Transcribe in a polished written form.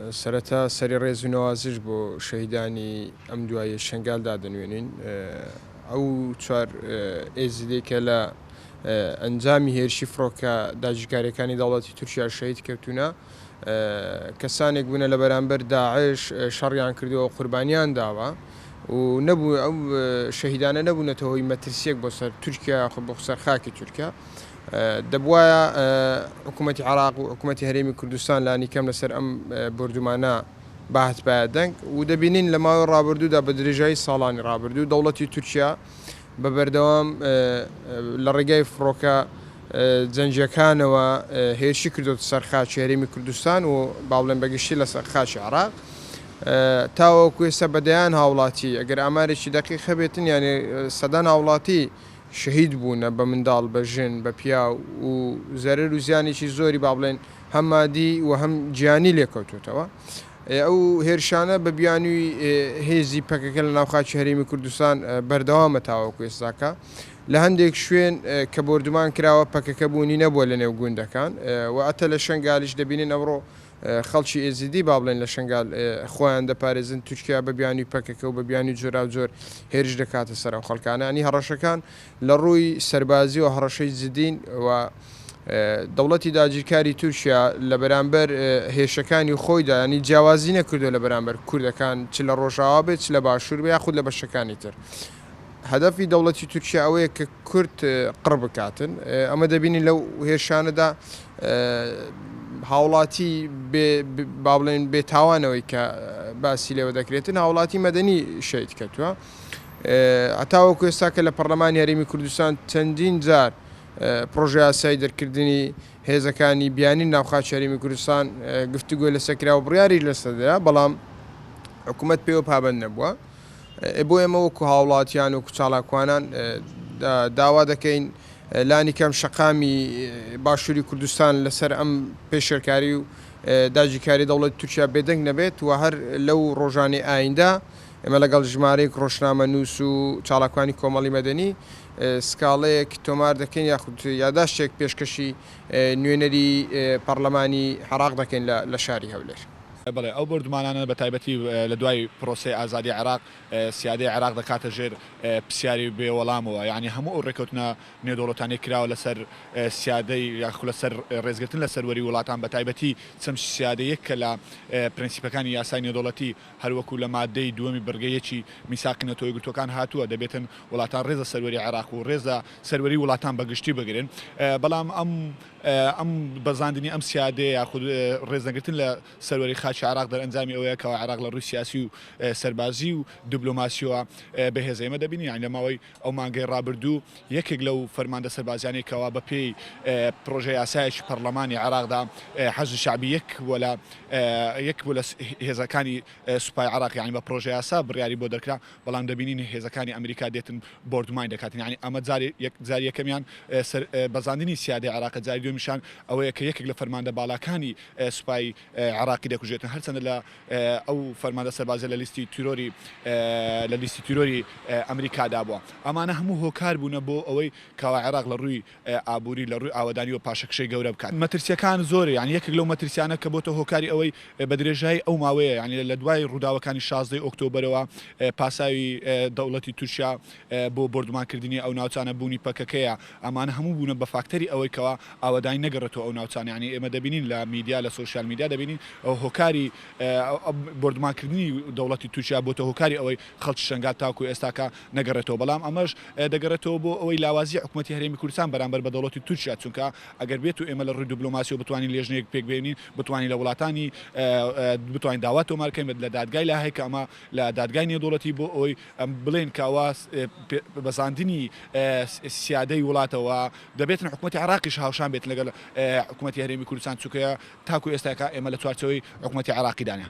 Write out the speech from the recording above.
سەرەتا سەری ڕێز و نەوازش بۆ شەهیدانی ئەم دواییە شنگال دادەنوێنین. ئەو چوار ئێزیدەی کە لە ئەنجامی هێرشی فڕۆکە داگیرکاریەکانی دەوڵەتی تورکیا شەهید کەوتونە، کەسانێک بوونە لە بەرامبەر داعش شەڕیان کردووە و قوربانیان داوە و نەبوو ئەو شەهیدانە نەبوونەتە هۆی مەترسیەک بۆ سەر تورکیا یاخود بۆ سەر خاکی تورکیا. دەبوایە حکوومەتی عراق و حکوومەتی هەرێمی کوردستان لانیکەم لەسەر ئەم بۆردومانە بهاتبایە دەنگ و دەبینین لە ماوەی ڕابردوودا بە درێژایی ساڵانی ڕابردوو دەوڵەتی تورکیا بە بەردەوام لە ڕێگای فڕۆکە جەنگیەکانەوە هێرشی کردۆتە سەر خاکی هەرێمی کوردستان و با بڵێن بە گشتی لەسەر خاکی عێراق تاوەکو ئێستا بە دەیان هاوڵاتی ئەگەر ئامارێکی دەقیق هەبێتن یانی سەدان هاوڵاتی شەهید بوونە بە منداڵ بە ژن بە پیاو و زەرەر و زیانێکی زۆری با بڵێن هەم مادی و هەم گیانی لێکەوتوتەوە. ئەو هێرشانە بە بیانووی هێزی پەکەکە لە ناو خاکی هەرێمی کوردستان بەردەوامە تاوەکو ئێستاکە. لە هەندێک شوێن کە بۆردومان کراوە پەکەکە بوونی نەبووە لە نێو گوندەکان و ئەتە لە شنگالیش دەبینین ئەمڕۆ خەڵکی ئێزیدی با بڵێن لە شنگال خۆیان دەپارێزن، تورکیا بە بیانووی پەکەکە و بە بیانووی جۆراوجۆر هێرش دەکاتە سەر ئەو خەڵکانە. ینی هەڕەشەکان لە ڕووی سەربازیەوە هەڕەشەی جدین و دەوڵەتی داگیرکاری تورکیا لە بەرامبەر هێرشەکانی خۆیدا ینی جیاوازی نەکردووە لە بەرامبەر کوردەکان چ لە ڕۆژاوا بێت چ لە باشوور بێت یاخود لە بەشەکانی تر. هەدەفی دەوڵەتی تورکیا ئەوەیە کە کورد قڕ بکاتن. ئەمە دەبینین لەو هێرشانەدا هاوڵاتی با بڵێن بێتاوانەوەی کە باسی لێوە دەکرێتن هاوڵاتی مەدەنی شەهید کەوتووە. هەتاوەکو ئێستا کە لە پەرلەمانی هەرێمی کوردستان چەندین جار پڕۆژە یاسای دەرکردنی هێزەکانی بیانی ناو خاکی هەرێمی کوردستان گفتوگۆی لەسەر کرا و بڕیاریش لەسەر درا، بەڵام حکوومەت پێوە پابەند نەبووە. بۆ ئێمە وەکو هاوڵاتیان وەکو چالاکوانان داوا دەکەین لانی کەم شەقامی باشووری کوردستان لەسەر ئەم پێشێلکاری و داگیرکاری دەوڵەتی تورکیا بێدەنگ نەبێت و هەر لەو ڕۆژانەی ئایندە ئێمە لەگەڵ ژمارەیەک ڕۆژنامەنووس و چالاکوانی کۆمەڵی مەدەنی سکاڵەیەک تۆمار دەکەین یاخود یاداشتێک پێشکەشی نوێنەری پەڕلەمانی عێراق دەکەین لە شاری هەولێر. بەڵێ ئەو بۆردومانانە بە تایبەتی لە دوای پرۆسەی ئازادی عێراق سیادەی عێراق دەکاتە ژێر پرسیاری بێ وەڵامەوە، یانی هەموو ئەو ڕێکەوتنە نێودەوڵەتانەی کراوە لەسەر سیادەی یاخود لەسەر ڕێزگرتن لە سەروەری وڵاتان بە تایبەتی چەمکی سیادە یەکە لە پرەنسیپەکانی یاسای نێودەوڵەتی هەر وەکو لە ماددەی دووەمی بڕگەی یەکی میساقی نەتەوە یەکگرتووەکان هاتووە دەبێتن وڵاتان ڕێز لە سەروەری عێراق و ڕێز لە سەروەری وڵاتان بە گشتی بگرن بەڵام ئەم ئەم بەزاندنی ئەم سیادەیە یاخود ڕێزنەگرتن لە سەروەری خاکی عێراق دەرئەنجامی ئەوەیە کەوا عێراق لە ڕووی سیاسی و سەربازی و دبلۆماسیەوە بەهێزە ئێمە دەبینین یانی لە ماوەی ئەو مانگەی ڕابردوو یەکێک لەو فەرماندە سەربازیانەی کەوا بە پێی پڕۆژە یاسایەکی پەڕلەمانی عێراقدا حەشدی شەعبی یەک بووە لە یەک بوو لە هێزەکانی سوپای عێراق یانی بە پڕۆژە یاسا بڕیاری بۆ دەرکرا بەڵام دەبینین هێزەکانی ئەمریکا دێتن بۆردومانی دەکاتن یانی ئەمە جاری یەک جاری یەکەمیان سەر بەزاندنی سیادەی عێراقە جاری دووەمیشان ئەوەیە کە یەکێک لە فەرماندە باڵاکانی سوپای عێراقی دەکوژێتن هەرچەندە لە ئەو فەرماندە سەربازیە لە لیستی تیرۆری لە لیستی تیرۆری ئەمریکادا بووە. ئەمانە هەموو هۆکار بوونە بۆ ئەوەی کەوا عێراق لە ڕووی ئابووری لە ڕووی ئاوەدانیەوە پاشەکشەی گەورە بکات. مەترسیەکان زۆرە یانی یەکێک لەو مەترسیانە کە بۆتە هۆکاری ئەوەی بە درێژایی ئەو ماوەیە یانی لە دوای ڕووداوەکانی شازدەی ئۆکتۆبەرەوە پاساوی دەوڵەتی تورکیا بۆ بۆردومانکردنی ئەو ناوچانە بوونی پەکەکەیە ئەمانە هەموو بوونە بە فاکتەری ئەوەی کەوا ئاوەدانی نەگەڕێتەوە ئەو ناوچانە یانی ئێمە دەبینین لە میدیا لە سۆشیال میدیا دەبینین هۆکاری بۆردومانکردنی دەوڵەتی تورکیا بۆتە هۆکاری ئەوەی خەڵکی شەنگال تاکو ئێستاکە نەگەڕێتەوە بەڵام ئەمەش دەگەڕێتەوە بۆ ئەوەی لاوازی حکومەتی هەرێمی کوردستان بەرامبەر بە دەوڵەتی تورکیا چونکە ئەگەر بێت و ئێمە لە ڕووی دبلۆماسیەوە بتوانین لێژنەیەک پێک بێنین بتوانین لە وڵاتانی بتوانین داوا تۆمار بکەین لە دادگای لاهەی کە ئەمە لە دادگای نێودەوڵەتی بۆ ئەوەی بڵێن کە ئەوە بەزاندنی سیادەی وڵاتەوە دەبێتن حکومەتی عێراقیش هاوشان بێت لەگەڵ حکومەتی هەرێمی کوردستان چونکە تاکو ئێستاکە ئێمە لە چوارچێوەی حکومەتی عێراقیدانە.